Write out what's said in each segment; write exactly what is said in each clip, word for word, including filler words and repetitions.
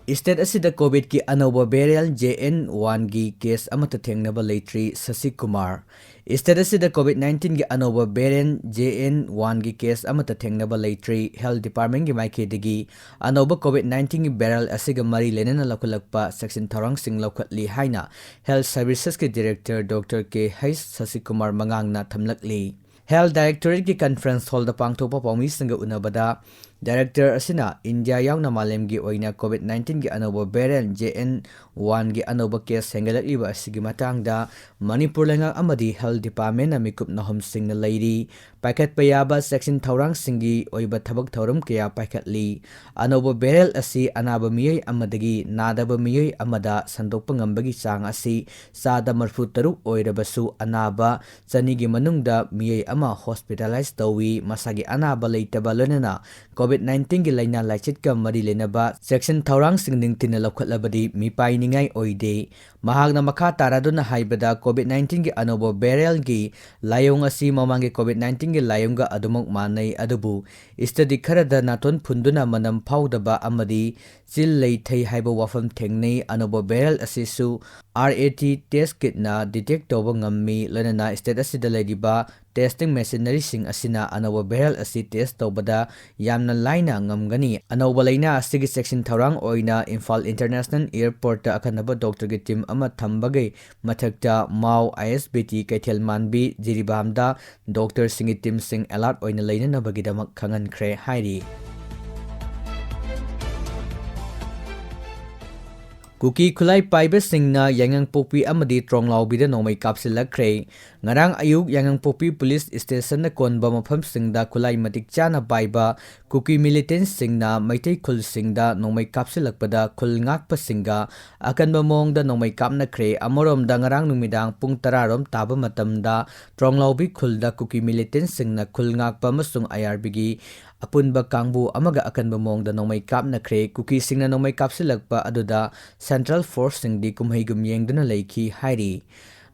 State ꯑꯁꯤꯗ COVID-ꯀꯤ ꯑꯅꯧꯕ variant J N one-ꯒꯤ case ꯑꯃꯠꯇ ꯊꯦꯡꯅꯕ ꯂꯩꯇ꯭ꯔꯤ, ꯁꯁꯤ ꯀꯨꯃꯥꯔ꯫ State ꯑꯁꯤꯗ COVID nineteen-ꯒꯤ ꯑꯅꯧꯕ variant J N one-ꯒꯤ case ꯑꯃꯠꯇ ꯊꯦꯡꯅꯕ ꯂꯩꯇ꯭ꯔꯤ꯫ Health Department-ꯒꯤ ꯃꯥꯏꯀꯩꯗꯒꯤ ꯑꯅꯧꯕ COVID nineteen-ꯒꯤ variant ꯑꯁꯤꯒ ꯃꯔꯤ ꯂꯩꯅꯅ ꯂꯧꯈꯠꯂꯛꯄ ꯆꯦꯛꯁꯤꯟ ꯊꯧꯔꯥꯡꯁꯤꯡ ꯂꯧꯈꯠꯂꯤ ꯍꯥꯏꯅ Health Services-ꯀꯤ Director Doctor K H ꯁꯁꯤꯀꯨꯃꯥꯔ ꯃꯉꯥꯡꯅ ꯊꯝꯂꯛꯂꯤ꯫ Health Directorate-ꯀꯤ conference hall-ꯗ ꯄꯥꯡꯊꯣꯛꯄ ꯄꯥꯎꯃꯤꯁꯤꯡꯒ ꯎꯅꯕꯗ, Director ꯑꯁꯤꯅ ꯏꯟꯗꯤꯌꯥ ꯌꯥꯎꯅ ꯃꯥꯂꯦꯝꯒꯤ ꯑꯣꯏꯅ COVID nineteen-ꯒꯤ ꯑꯅꯧꯕ variant J N one-ꯒꯤ ꯑꯅꯧꯕ case ꯍꯦꯟꯒꯠꯂꯛꯂꯤꯕ ꯑꯁꯤꯒꯤ ꯃꯇꯥꯡꯗ ꯃꯅꯤꯄꯨꯔ ꯂꯩꯉꯥꯛ ꯑꯃꯗꯤ Health Department-ꯅ ꯃꯤꯀꯨꯞ ꯅꯍꯨꯝꯁꯤꯡꯅ ꯂꯩꯔꯤ꯫ ꯄꯥꯏꯈꯠꯄ ꯌꯥꯕ ꯆꯦꯛꯁꯤꯟ ꯊꯧꯔꯥꯡꯁꯤꯡꯒꯤ ꯑꯣꯏꯕ ꯊꯕꯛ ꯊꯧꯔꯝ ꯀꯌꯥ ꯄꯥꯏꯈꯠꯂꯤ꯫ ꯑꯅꯧꯕ variant ꯑꯁꯤ ꯑꯅꯥꯕ ꯃꯤꯑꯣꯏ ꯑꯃꯗꯒꯤ ꯅꯥꯗꯕ ꯃꯤꯑꯣꯏ ꯑꯃꯗ ꯁꯟꯗꯣꯛꯄ ꯉꯝꯕꯒꯤ ꯆꯥꯡ ꯑꯁꯤ ꯆꯥꯗ ꯃꯔꯤꯐꯨ ꯇꯔꯨꯛ ꯑꯣꯏꯔꯕꯁꯨ, ꯑꯅꯥꯕ ꯆꯅꯤꯒꯤ ꯃꯅꯨꯡꯗ ꯃꯤꯑꯣꯏ ꯑꯃ hospitalize ꯇꯧꯏ꯫ ꯃꯁꯥꯒꯤ ꯑꯅꯥꯕ ꯂꯩꯇꯕ, ꯂꯣꯏꯅꯅ COVID nineteen-ꯒꯤ ꯂꯥꯏꯅꯥ ꯂꯥꯏꯆꯠꯀ ꯃꯔꯤ ꯂꯩꯅꯕ ꯆꯦꯛꯁꯤꯟ ꯊꯧꯔꯥꯡꯁꯤꯡ ꯅꯤꯡꯊꯤꯅ ꯂꯧꯈꯠꯂꯕꯗꯤ ꯃꯤꯄꯥꯏꯅꯤꯡꯉꯥꯏ ꯑꯣꯏꯗꯦ꯫ ꯃꯍꯥꯛꯅ ꯃꯈꯥ ꯇꯥꯔꯗꯨꯅ ꯍꯥꯏꯕꯗ, COVID nineteen-ꯒꯤ ꯑꯅꯧꯕ variant-ꯒꯤ ꯂꯥꯏꯑꯣꯡ ꯑꯁꯤ ꯃꯃꯥꯡꯒꯤ COVID nineteen-ꯒꯤ ꯂꯥꯏꯑꯣꯡꯒ ꯑꯗꯨꯃꯛ ꯃꯥꯟꯅꯩ, ꯑꯗꯨꯕꯨ study ꯈꯔꯗ ꯅꯥꯇꯣꯟ ꯐꯨꯟꯗꯨꯅ ꯃꯅꯝ ꯐꯥꯎꯗꯕ ꯑꯃꯗꯤ ꯆꯤꯜ ꯂꯩꯊꯩ ꯍꯥꯏꯕ ꯋꯥꯐꯝ ꯊꯦꯡꯅꯩ꯫ ꯑꯅꯧꯕ variant ꯑꯁꯤꯁꯨ R A T test kit-ꯅ detect ꯇꯧꯕ ꯉꯝꯃꯤ, ꯂꯣꯏꯅꯅ state ꯑꯁꯤꯗ ꯂꯩꯔꯤꯕ testing machinery-ꯁꯤꯡ ꯑꯁꯤꯅ ꯑꯅꯧꯕ variant ꯑꯁꯤ test ꯇꯧꯕꯗ ꯌꯥꯝꯅ ꯂꯥꯏꯅ ꯉꯝꯒꯅꯤ꯫ ꯑꯅꯧꯕ ꯂꯥꯏꯅꯥ ꯑꯁꯤꯒꯤ ꯆꯦꯛꯁꯤꯟ ꯊꯧꯔꯥꯡ ꯑꯣꯏꯅ ꯏꯝꯐꯥꯜ International Airport-ꯇ ꯑꯈꯟꯅꯕ doctor-ꯒꯤ team ꯑꯃ ꯊꯝꯕꯒꯤ ꯃꯊꯛꯇ ꯃꯥꯎ, I S B T, ꯀꯩꯊꯦꯜ ꯃꯥꯟꯕꯤ, ꯖꯤꯔꯤꯕꯥꯝꯗ doctor-ꯁꯤꯡꯒꯤ team-ꯁꯤꯡ alert ꯑꯣꯏꯅ ꯂꯩꯅꯅꯕꯒꯤꯗꯃꯛ ꯈꯪꯍꯟꯈ꯭ꯔꯦ ꯍꯥꯏꯔꯤ꯫ ꯀꯨꯀꯤ ꯈꯨꯠꯂꯥꯏ ꯄꯥꯏꯕꯁꯤꯡꯅ ꯌꯥꯏꯉꯪꯄꯣꯛꯄꯤ ꯑꯃꯗꯤ ꯇ꯭ꯔꯣꯡꯂꯥꯎꯕꯤꯗ ꯅꯣꯡꯃꯩ ꯀꯥꯞꯁꯤꯜꯂꯛꯈ꯭ꯔꯦ꯫ ꯉꯔꯥꯡ ꯑꯌꯨꯛ ꯌꯥꯏꯉꯪꯄꯣꯛꯄꯤ police station-ꯅ ꯀꯣꯟꯕ ꯃꯐꯝꯁꯤꯡꯗ ꯈꯨꯠꯂꯥꯏ ꯃꯇꯤꯛ ꯆꯥꯅ ꯄꯥꯏꯕ ꯀꯨꯀꯤ militant-ꯁꯤꯡꯅ ꯃꯩꯇꯩ ꯈꯨꯜꯁꯤꯡꯗ ꯅꯣꯡꯃꯩ ꯀꯥꯞꯁꯤꯜꯂꯛꯄꯗ ꯈꯨꯜ ꯉꯥꯛꯄꯁꯤꯡꯒ ꯑꯀꯟꯕ ꯃꯑꯣꯡꯗ ꯅꯣꯡꯃꯩ ꯀꯥꯞꯅꯈ꯭ꯔꯦ꯫ ꯑꯃꯔꯣꯝꯗ, ꯉꯔꯥꯡ ꯅꯨꯃꯤꯗꯥꯡ ꯄꯨꯡ ꯇꯔꯥ ꯔꯣꯝ ꯇꯥꯕ ꯃꯇꯝꯗ ꯇ꯭ꯔꯣꯡꯂꯥꯎꯕꯤ ꯈꯨꯜꯗ ꯀꯨꯀꯤ militant-ꯁꯤꯡꯅ ꯈꯨꯜ ꯉꯥꯛꯄ ꯑꯃꯁꯨꯡ I R B-ꯒꯤ ꯑꯄꯨꯟꯕ ꯀꯥꯡꯕꯨ ꯑꯃꯒ ꯑꯀꯟꯕ ꯃꯑꯣꯡꯗ ꯅꯣꯡꯃꯩ ꯀꯥꯞꯅꯈ꯭ꯔꯦ꯫ ꯀꯨꯀꯤꯁꯤꯡꯅ ꯅꯣꯡꯃꯩ ꯀꯥꯞꯁꯤꯜꯂꯛꯄ ꯑꯗꯨꯗ central force-ꯁꯤꯡꯗꯤ ꯀꯨꯝꯍꯩꯒꯨꯝ ꯌꯦꯡꯗꯨꯅ ꯂꯩꯈꯤ ꯍꯥꯏꯔꯤ꯫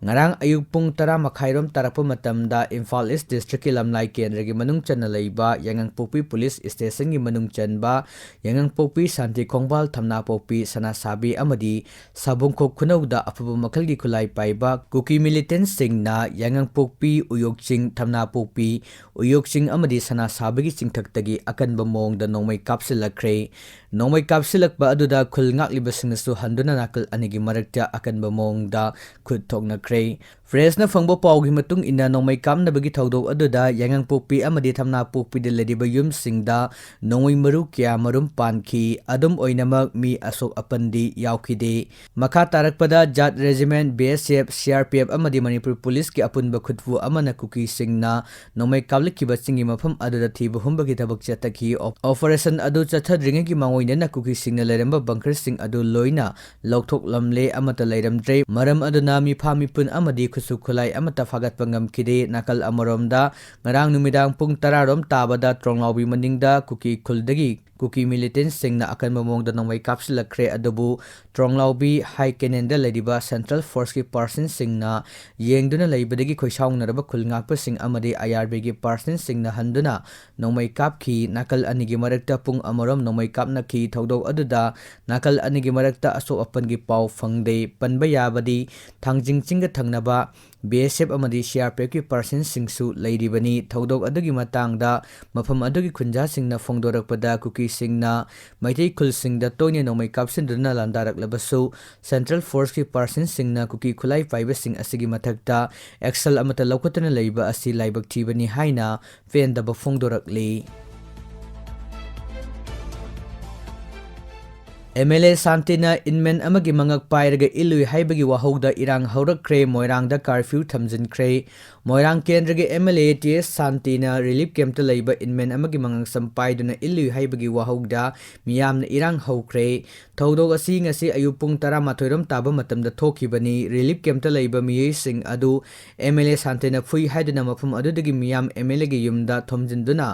ꯉꯔꯥꯡ ꯑꯌꯨꯛ ꯄꯨꯡ ꯇꯔꯥ ꯃꯈꯥꯏꯔꯣꯝ ꯇꯥꯔꯛꯄ ꯃꯇꯝꯗ ꯏꯝꯐꯥꯜ ꯏꯁ ꯗꯤꯁꯇ꯭ꯔꯤꯛꯀꯤ ꯂꯝꯂꯥꯏ ꯀꯦꯟꯗ꯭ꯔꯒꯤ ꯃꯅꯨꯡ ꯆꯟꯅ ꯂꯩꯕ ꯌꯥꯏꯉꯪꯄꯣꯛꯄꯤ ꯄꯨꯂꯤꯁ ꯁ꯭ꯇꯦꯁꯟꯒꯤ ꯃꯅꯨꯡ ꯆꯟꯕ ꯌꯥꯏꯉꯪꯄꯣꯛꯄꯤ ꯁꯥꯟꯇꯤ ꯈꯣꯡꯕꯥꯜ ꯊꯝꯅꯥꯄꯣꯛꯄꯤ ꯁꯅꯥꯁꯥꯕꯤ ꯑꯃꯗꯤ ꯁꯥꯕꯨꯡꯈꯣꯛ ꯈꯨꯅꯧꯗ ꯑꯐꯕ ꯃꯈꯜꯒꯤ ꯈꯨꯠꯂꯥꯏ ꯄꯥꯏꯕ ꯀꯨꯀꯤ ꯃꯤꯂꯤꯇꯦꯟꯠꯁꯤꯡꯅ ꯌꯥꯏꯉꯪꯄꯣꯛꯄꯤ, ꯎꯌꯣꯛꯆꯤꯡ, ꯊꯝꯅꯥꯄꯣꯛꯄꯤ, ꯎꯌꯣꯛꯆꯤꯡ ꯑꯃꯗꯤ ꯁꯅꯥꯁꯥꯕꯤꯒꯤ ꯆꯤꯡꯊꯛꯇꯒꯤ ꯑꯀꯟꯕ ꯃꯑꯣꯡꯗ ꯅꯣꯡꯃꯩ ꯀꯥꯞꯁꯤꯜꯂꯛꯈ꯭ꯔꯦ꯫ ꯅꯣꯡꯃꯩ ꯀꯥꯞꯁꯤꯜꯂꯛꯄ ꯑꯗꯨꯗ ꯈꯨꯜ ꯉꯥꯛꯂꯤꯕꯁꯤꯡꯅꯁꯨ ꯍꯟꯗꯨꯅ ꯅꯥꯀꯜ ꯑꯅꯤꯒꯤ ꯃꯔꯛꯇ ꯑꯀꯟꯕ ꯃꯑꯣꯡꯗ ꯈꯨꯠ ꯊꯣꯛꯅꯈ꯭ꯔꯦ꯫ ꯄ꯭ꯔꯦꯁꯅ ꯐꯪꯕ ꯄꯥꯎꯒꯤ ꯃꯇꯨꯡ ꯏꯟꯅ, ꯅꯣꯡꯃꯩ ꯀꯥꯞꯅꯕꯒꯤ ꯊꯧꯗꯣꯛ ꯑꯗꯨꯗ ꯌꯥꯏꯉꯪꯄꯣꯛꯄꯤ ꯑꯃꯗꯤ ꯊꯝꯅꯥꯄꯣꯛꯄꯤꯗ ꯂꯩꯔꯤꯕ ꯌꯨꯝꯁꯤꯡꯗ ꯅꯣꯡꯃꯩ ꯃꯔꯨ ꯀꯌꯥꯃꯔꯨꯝ ꯄꯥꯟꯈꯤ꯫ ꯑꯗꯨꯝ ꯑꯣꯏꯅꯃꯛ, ꯃꯤ ꯑꯁꯣꯛ ꯑꯄꯟꯗꯤ ꯌꯥꯎꯈꯤꯗꯦ꯫ ꯃꯈꯥ ꯇꯥꯔꯛꯄꯗ, Jat regiment, B S F, C R P F ꯑꯃꯗꯤ ꯃꯅꯤꯄꯨꯔ ꯄꯨꯂꯤꯁꯀꯤ ꯑꯄꯨꯟꯕ ꯈꯨꯠꯄꯨ ꯑꯃꯅ ꯀꯨꯀꯤꯁꯤꯡꯅ ꯅꯣꯡꯃꯩ ꯀꯥꯞꯂꯛꯈꯤꯕꯁꯤꯡꯒꯤ ꯃꯐꯝ ꯑꯗꯨꯗ ꯊꯤꯕ ꯍꯨꯝꯕꯒꯤ ꯊꯕꯛ ꯆꯠꯊꯈꯤ꯫ ꯑꯣꯞ-, ꯑꯣꯄꯔꯦꯁꯟ ꯑꯗꯨ ꯆꯠꯊꯗ꯭ꯔꯤꯉꯩꯒꯤ ꯃꯥꯡꯑꯣꯏꯅꯅ ꯀꯨꯀꯤꯁꯤꯡꯅ ꯂꯩꯔꯝꯕ ꯕꯪꯀꯔꯁꯤꯡ ꯑꯗꯨ ꯂꯣꯏꯅ ꯂꯧꯊꯣꯛꯂꯝꯂꯦ, ꯑꯃꯠꯇ ꯂꯩꯔꯝꯗ꯭ꯔꯦ꯫ ꯃꯔꯝ ꯑꯗꯨꯅ ꯃꯤꯐꯥ ꯃꯤꯄꯨꯟ ꯑꯃꯗꯤ ꯈꯨꯠꯁꯨ ꯈꯨꯠꯂꯥꯏ ꯑꯃꯠꯇ ꯐꯥꯒꯠꯄ ꯉꯝꯈꯤꯗꯦ꯫ ꯅꯥꯀꯜ ꯑꯃꯔꯣꯝꯗ, ꯉꯔꯥꯡ ꯅꯨꯃꯤꯗꯥꯡ ꯄꯨꯡ ꯇꯔꯥ ꯔꯣꯝ ꯇꯥꯕꯗ ꯇ꯭ꯔꯣꯡꯂꯥꯎꯕꯤ ꯃꯅꯤꯡꯗ ꯀꯨꯀꯤ ꯈꯨꯜꯗꯒꯤ ꯀꯨꯀꯤ ꯃꯤꯂꯤꯇꯦꯟꯠꯁꯤꯡꯅ ꯑꯀꯟꯕ ꯃꯑꯣꯡꯗ ꯅꯣꯡꯃꯩ ꯀꯥꯞꯁꯤꯜꯂꯛꯈ꯭ꯔꯦ꯫ ꯑꯗꯨꯕꯨ ꯇ꯭ꯔꯣꯡꯂꯥꯎꯕꯤ ꯍꯥꯏ ꯀꯦꯅꯦꯟꯗ ꯂꯩꯔꯤꯕ ꯁꯦꯟꯇ꯭ꯔꯦꯜ ꯐꯣꯔꯁꯀꯤ ꯄꯥꯔꯁꯟꯁꯤꯡꯅ ꯌꯦꯡꯗꯨꯅ ꯂꯩꯕꯗꯒꯤ ꯈꯣꯏꯁꯥꯎꯅꯔꯕ ꯈꯨꯜ ꯉꯥꯛꯄꯁꯤꯡ ꯑꯃꯗꯤ ꯑꯥꯏ ꯑꯥꯔ ꯕꯤꯒꯤ ꯄꯥꯔꯁꯟꯁꯤꯡꯅ ꯍꯟꯗꯨꯅ ꯅꯣꯡꯃꯩ ꯀꯥꯞꯈꯤ꯫ ꯅꯥꯀꯜ ꯑꯅꯤꯒꯤ ꯃꯔꯛꯇ ꯄꯨꯡ ꯑꯃꯔꯣꯝ ꯅꯣꯡꯃꯩ ꯀꯥꯞꯅꯈꯤ꯫ ꯊꯧꯗꯣꯛ ꯑꯗꯨꯗ ꯅꯥꯀꯜ ꯑꯅꯤꯒꯤ ꯃꯔꯛꯇ ꯑꯁꯣꯛ ꯑꯄꯟꯒꯤ ꯄꯥꯎ ꯐꯪꯗꯦ꯫ ꯄꯟꯕ ꯌꯥꯕꯗꯤ, ꯊꯥꯡꯖꯤꯡ ꯆꯤꯡꯒ ꯊꯪꯅꯕ ꯕꯤ ꯑꯦꯁ ꯑꯦꯐ ꯑꯃꯗꯤ ꯁꯤ ꯑꯥꯔ ꯄꯤ ꯑꯦꯐꯀꯤ ꯄꯥꯔꯁꯟꯁꯤꯡꯁꯨ ꯂꯩꯔꯤꯕꯅꯤ꯫ ꯊꯧꯗꯣꯛ ꯑꯗꯨꯒꯤ ꯃꯇꯥꯡꯗ ꯃꯐꯝ ꯑꯗꯨꯒꯤ ꯈꯨꯟꯖꯥꯁꯤꯡꯅ ꯐꯣꯡꯗꯣꯔꯛꯄꯗ, ꯀꯨꯀꯤꯁꯤꯡꯅ ꯃꯩꯇꯩ ꯈꯨꯜꯁꯤꯡꯗ ꯇꯣꯏꯅ ꯅꯣꯡꯃꯩ ꯀꯥꯞꯁꯤꯟꯗꯨꯅ ꯂꯥꯟꯗꯥꯔꯛꯂꯕꯁꯨ, ꯁꯦꯟꯇ꯭ꯔꯦꯜ ꯐꯣꯔꯁꯀꯤ ꯄꯥꯔꯁꯟꯁꯤꯡꯅ ꯀꯨꯀꯤ ꯈꯨꯠꯂꯥꯏ ꯄꯥꯏꯕꯁꯤꯡ ꯑꯁꯤꯒꯤ ꯃꯊꯛꯇ ꯑꯦꯛꯁꯟ ꯑꯃꯠꯇ ꯂꯧꯈꯠꯇꯅ ꯂꯩꯕ ꯑꯁꯤ ꯂꯥꯏꯕꯛ ꯊꯤꯕꯅꯤ ꯍꯥꯏꯅ ꯄꯦꯟꯗꯕ ꯐꯣꯡꯗꯣꯔꯛꯂꯤ꯫ ꯑꯦꯝ ꯑꯦꯜ ꯑꯦ ꯁꯥꯟꯇꯤꯅ ꯏꯟꯃꯦꯟ ꯑꯃꯒꯤ ꯃꯉꯛ ꯄꯥꯏꯔꯒ ꯏꯜꯂꯨꯏ ꯍꯥꯏꯕꯒꯤ ꯋꯥꯍꯧꯗ ꯏꯔꯥꯡ ꯍꯧꯔꯛꯈ꯭ꯔꯦ꯫ ꯃꯣꯏꯔꯥꯡꯗ ꯀꯥꯔꯐ꯭ꯌꯨ ꯊꯝꯖꯤꯟꯈ꯭ꯔꯦ꯫ ꯃꯣꯏꯔꯥꯡ ꯀꯦꯟꯗ꯭ꯔꯒꯤ M L A T S ꯁꯥꯟꯇꯤꯅ ꯔꯤꯂꯤꯐ ꯀꯦꯝꯞꯇ ꯂꯩꯕ ꯏꯟꯃꯦꯟ ꯑꯃꯒꯤ ꯃꯉꯛꯁꯝ ꯄꯥꯏꯗꯨꯅ ꯏꯜꯂꯨꯏ ꯍꯥꯏꯕꯒꯤ ꯋꯥꯍꯧꯗ ꯃꯤꯌꯥꯝꯅ ꯏꯔꯥꯡ ꯍꯧꯈ꯭ꯔꯦ꯫ ꯊꯧꯗꯣꯛ ꯑꯁꯤ ꯉꯁꯤ ꯑꯌꯨꯛ ꯄꯨꯡ ꯇꯔꯥꯃꯥꯊꯣꯏ ꯔꯣꯝ ꯇꯥꯕ ꯃꯇꯝꯗ ꯊꯣꯛꯈꯤꯕꯅꯤ꯫ ꯔꯤꯂꯤꯐ ꯀꯦꯝꯞꯇ ꯂꯩꯕ ꯃꯤꯑꯣꯏꯁꯤꯡ ꯑꯗꯨ ꯑꯦꯝ ꯑꯦꯜ ꯑꯦ ꯁꯥꯟꯇꯤꯅ ꯐꯨꯏ ꯍꯥꯏꯗꯨꯅ ꯃꯐꯝ ꯑꯗꯨꯗꯒꯤ ꯃꯤꯌꯥꯝ ꯑꯦꯝ ꯑꯦꯜ ꯑꯦꯒꯤ ꯌꯨꯝꯗ ꯊꯣꯝꯖꯤꯟꯗꯨꯅ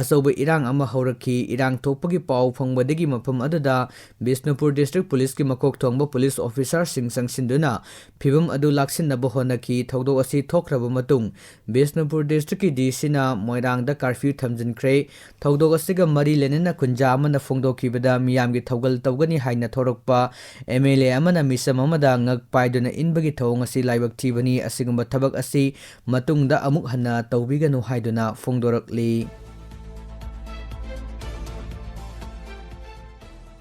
ꯑꯆꯧꯕ ꯏꯔꯥꯡ ꯑꯃ ꯍꯧꯔꯛꯈꯤ꯫ ꯏꯔꯥꯡ ꯊꯣꯛꯄꯒꯤ ꯄꯥꯎ ꯐꯪꯕꯗꯒꯤ ꯃꯐꯝ ꯑꯗꯨꯗ ꯕꯤꯁꯅꯨꯄꯨꯔ District Policeꯀꯤ ꯃꯀꯣꯛ ꯊꯣꯡꯕ police officerꯁꯤꯡ ꯆꯪꯁꯤꯟꯗꯨꯅ ꯐꯤꯕꯝ ꯑꯗꯨ ꯂꯥꯛꯁꯤꯟꯅꯕ ꯍꯣꯠꯅꯈꯤ꯫ ꯊꯧꯗꯣꯛ ꯑꯁꯤ ꯊꯣꯛꯈ꯭ꯔꯕ ꯃꯇꯨꯡ ꯕꯤꯁꯅꯨꯄꯨꯔ Districtꯀꯤ DCꯅ ꯃꯣꯏꯔꯥꯡꯗ curfew ꯊꯝꯖꯤꯟꯈ꯭ꯔꯦ꯫ ꯊꯧꯗꯣꯛ ꯑꯁꯤꯒ ꯃꯔꯤ ꯂꯩꯅꯅ ꯀꯨꯟꯖꯥ ꯑꯃꯅ ꯐꯣꯡꯗꯣꯛꯈꯤꯕꯗ, ꯃꯤꯌꯥꯝꯒꯤ ꯊꯧꯒꯜ ꯇꯧꯒꯅꯤ ꯍꯥꯏꯅ ꯊꯣꯔꯛꯄ MLA ꯑꯃꯅ ꯃꯤꯆꯝ ꯑꯃꯗ ꯉꯛ ꯄꯥꯏꯗꯨꯅ ꯏꯟꯕꯒꯤ ꯊꯧꯑꯣꯡ ꯑꯁꯤ ꯂꯥꯏꯕꯛ ꯊꯤꯕꯅꯤ꯫ ꯑꯁꯤꯒꯨꯝꯕ ꯊꯕꯛ ꯑꯁꯤ ꯃꯇꯨꯡꯗ ꯑꯃꯨꯛ ꯍꯟꯅ ꯇꯧꯕꯤꯒꯅꯨ ꯍꯥꯏꯗꯨꯅ ꯐꯣꯡꯗꯣꯔꯛꯂꯤ꯫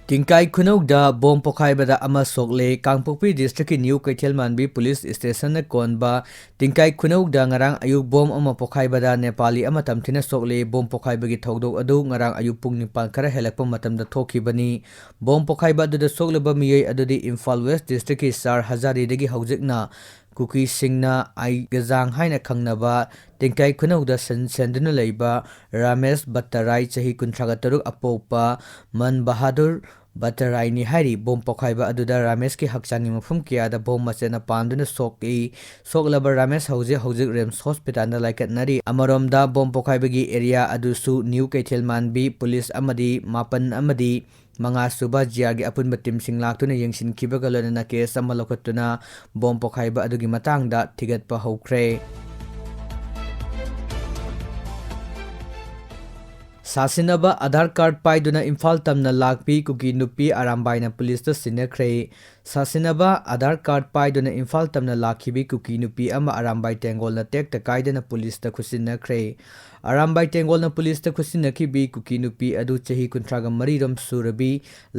ꯇꯤꯡꯀꯥꯏ ꯈꯨꯅꯧꯗ ꯕꯣꯝ ꯄꯣꯈꯥꯏꯕꯗ ꯑꯃ ꯁꯣꯛꯂꯦ꯫ ꯀꯥꯡꯄꯣꯛꯄꯤ Districtꯀꯤ New ꯀꯩꯊꯦꯜꯃꯥꯟꯕꯤ Police Stationꯅ ꯀꯣꯟꯕ ꯇꯤꯡꯀꯥꯏ ꯈꯨꯅꯧꯗ ꯉꯔꯥꯡ ꯑꯌꯨꯛ ꯕꯣꯝ ꯑꯃ ꯄꯣꯈꯥꯏꯕꯗ ꯅꯦꯄꯥꯂꯤ ꯑꯃ ꯇꯝꯊꯤꯅ ꯁꯣꯛꯂꯦ꯫ ꯕꯣꯝ ꯄꯣꯈꯥꯏꯕꯒꯤ ꯊꯧꯗꯣꯛ ꯑꯗꯨ ꯉꯔꯥꯡ ꯑꯌꯨꯛ ꯄꯨꯡ ꯅꯤꯄꯥꯟ ꯈꯔ ꯍꯦꯜꯂꯛꯄ ꯃꯇꯝꯗ ꯊꯣꯛꯈꯤꯕꯅꯤ꯫ ꯕꯣꯝ ꯄꯣꯈꯥꯏꯕ ꯑꯗꯨꯗ ꯁꯣꯛꯂꯕ ꯃꯤꯑꯣꯏ ꯑꯗꯨꯗꯤ ꯏꯝꯐꯥꯜ West Districtꯀꯤ ꯆꯥꯔ ꯍꯖꯥꯔꯤꯗꯒꯤ ꯍꯧꯖꯤꯛꯅ ꯀꯨꯀꯤꯁꯤꯡꯅ ꯑꯥꯏꯒꯖꯥꯡ ꯍꯥꯏꯅ ꯈꯪꯅꯕ ꯇꯤꯡꯀꯥꯏ ꯈꯨꯅꯧꯗ ꯁꯟ ꯁꯦꯟꯗꯨꯅ ꯂꯩꯕ ꯔꯥꯃꯦꯁ ꯕꯠꯇꯔꯥꯏ, ꯆꯍꯤ ꯀꯨꯟꯊ꯭ꯔꯥꯒ ꯇꯔꯨꯛ, ꯑꯄꯣꯛꯄ ꯃꯟ ꯕꯍꯥꯗꯨꯔ ꯕꯠꯇꯔꯥꯏꯅꯤ ꯍꯥꯏꯔꯤ꯫ ꯕꯣꯝ ꯄꯣꯈꯥꯏꯕ ꯑꯗꯨꯗ ꯔꯥꯃꯦꯁꯀꯤ ꯍꯛꯆꯥꯡꯒꯤ ꯃꯐꯝ ꯀꯌꯥꯗ ꯕꯣꯝ ꯃꯆꯦꯠꯅ ꯄꯥꯟꯗꯨꯅ ꯁꯣꯛꯏ꯫ ꯁꯣꯛꯂꯕ ꯔꯥꯃꯦꯁ ꯍꯧꯖꯤꯛ ꯍꯧꯖꯤꯛ ꯔꯤꯝꯁ ꯍꯣꯁꯄꯤꯇꯥꯜꯗ ꯂꯥꯏꯀꯠꯅꯔꯤ꯫ ꯑꯃꯔꯣꯝꯗ, ꯕꯣꯝ ꯄꯣꯈꯥꯏꯕꯒꯤ ꯑꯦꯔꯤꯌꯥ ꯑꯗꯨꯁꯨ ꯅ꯭ꯌꯨ ꯀꯩꯊꯦꯜꯃꯥꯟꯕꯤ ꯄꯨꯂꯤꯁ ꯑꯃꯗꯤ ꯃꯥꯄꯟ ꯑꯃꯗꯤ ꯃꯉꯥ ꯁꯨꯕ ꯖꯤꯌꯥꯔꯒꯤ ꯑꯄꯨꯟꯕ ꯇꯤꯝꯁꯤꯡ ꯂꯥꯛꯇꯨꯅ ꯌꯦꯡꯁꯤꯟꯈꯤꯕꯒ ꯂꯣꯏꯅꯅ ꯀꯦꯁ ꯑꯃ ꯂꯧꯈꯠꯇꯨꯅ ꯕꯣꯝ ꯄꯣꯈꯥꯏꯕ ꯑꯗꯨꯒꯤ ꯃꯇꯥꯡꯗ ꯊꯤꯒꯠꯄ ꯍꯧꯈ꯭ꯔꯦ꯫ ꯁꯥꯁꯤꯟꯅꯕ ꯑꯙꯥꯔ ꯀꯥꯔꯗ ꯄꯥꯏꯗꯨꯅ ꯏꯝꯐꯥꯜ ꯇꯝꯅ ꯂꯥꯛꯄꯤ ꯀꯨꯀꯤ ꯅꯨꯄꯤ ꯑꯔꯥꯝꯕꯥꯏꯅ ꯄꯨꯂꯤꯁꯇ ꯁꯤꯟꯅꯈ꯭ꯔꯦ꯫ ꯁꯥꯁꯤꯟꯅꯕ ꯑꯙꯥꯔ ꯀꯥꯔꯗ ꯄꯥꯏꯗꯨꯅ ꯏꯝꯐꯥꯜ ꯇꯝꯅ ꯂꯥꯛꯈꯤꯕꯤ ꯀꯨꯀꯤ ꯅꯨꯄꯤ ꯑꯃ ꯑꯔꯥꯝꯕꯥꯏ ꯇꯦꯡꯒꯣꯜꯅ ꯇꯦꯛꯇ ꯀꯥꯏꯗꯅ ꯄꯨꯂꯤꯁꯇ ꯈꯨꯠꯁꯤꯟꯅꯈ꯭ꯔꯦ꯫ ꯑꯔꯥꯝꯕꯥꯏ ꯇꯦꯡꯒꯣꯜꯅ ꯄꯨꯂꯤꯁꯇ ꯈꯨꯠꯁꯤꯟꯅꯈꯤꯕꯤ ꯀꯨꯀꯤ ꯅꯨꯄꯤ ꯑꯗꯨ ꯆꯍꯤ ꯀꯨꯟꯊ꯭ꯔꯥꯒ ꯃꯔꯤꯔꯣꯝ ꯁꯨꯔꯕꯤ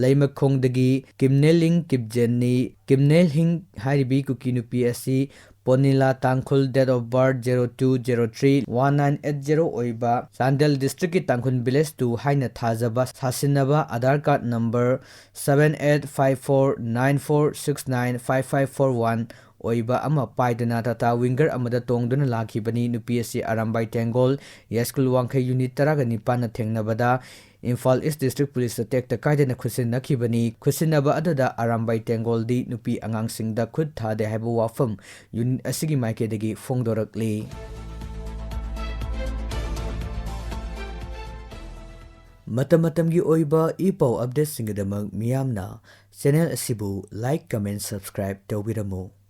ꯂꯩꯃꯈꯣꯡꯗꯒꯤ ꯀꯤꯝꯅꯦꯂꯤꯡ ꯀꯤꯞꯖꯦꯟꯅꯤ꯫ ꯀꯤꯝꯅꯦꯂꯤꯡ ꯍꯥꯏꯔꯤꯕꯤ ꯀꯨꯀꯤ ꯅꯨꯄꯤ ꯑꯁꯤ ꯄꯣꯅꯤꯂꯥ ꯇꯥꯡꯈꯨꯜ, date of birth zero two zero three one nine eight zero ꯑꯣꯏꯕ, ꯆꯥꯟꯗꯦꯜ Districtꯀꯤ ꯇꯥꯡꯈꯨꯜ Village two ꯍꯥꯏꯅ ꯊꯥꯖꯕ, ꯁꯥꯁꯤꯟꯅꯕ Aadhaar card number seven eight five four nine four six nine five five four one ꯑꯣꯏꯕ ꯑꯃ ꯄꯥꯏꯗꯨꯅ ꯇꯥꯇꯥ ꯋꯤꯡꯒꯔ ꯑꯃꯗ ꯇꯣꯡꯗꯨꯅ ꯂꯥꯛꯈꯤꯕꯅꯤ꯫ ꯅꯨꯄꯤ ꯑꯁꯤ ꯑꯔꯥꯝꯕꯥꯏ ꯇꯦꯡꯒꯣꯜ ꯌꯥꯏꯁ꯭ꯀꯨꯜ ꯋꯥꯡꯈꯩ ꯌꯨꯅꯤꯠ ꯇꯔꯥꯒ ꯅꯤꯄꯥꯟꯅ ꯊꯦꯡꯅꯕꯗ ꯏꯝꯐꯥꯜ East District ꯄꯨꯂꯤꯁꯇ ꯇꯦꯛꯇ ꯀꯥꯏꯗꯅ ꯈꯨꯠꯁꯤꯟꯅꯈꯤꯕꯅꯤ꯫ ꯈꯨꯠꯁꯤꯟꯅꯕ ꯑꯗꯨꯗ ꯑꯔꯥꯝꯕꯥꯏ ꯇꯦꯡꯒꯣꯜꯗꯤ ꯅꯨꯄꯤ ꯑꯉꯥꯡꯁꯤꯡꯗ ꯈꯨꯠ ꯊꯥꯗꯦ ꯍꯥꯏꯕ ꯋꯥꯐꯝ ꯌꯨꯅꯤꯠ ꯑꯁꯤꯒꯤ ꯃꯥꯏꯀꯩꯗꯒꯤ ꯐꯣꯡꯗꯣꯔꯛꯂꯤ꯫ ꯃꯇꯝ ꯃꯇꯝꯒꯤ ꯑꯣꯏꯕ ꯏ ꯄꯥꯎ updateꯁꯤꯡꯒꯤꯗꯃꯛ ꯃꯤꯌꯥꯝꯅ channel ꯑꯁꯤꯕꯨ like, comment, subscribe ꯇꯧꯕꯤꯔꯝꯃꯨ꯫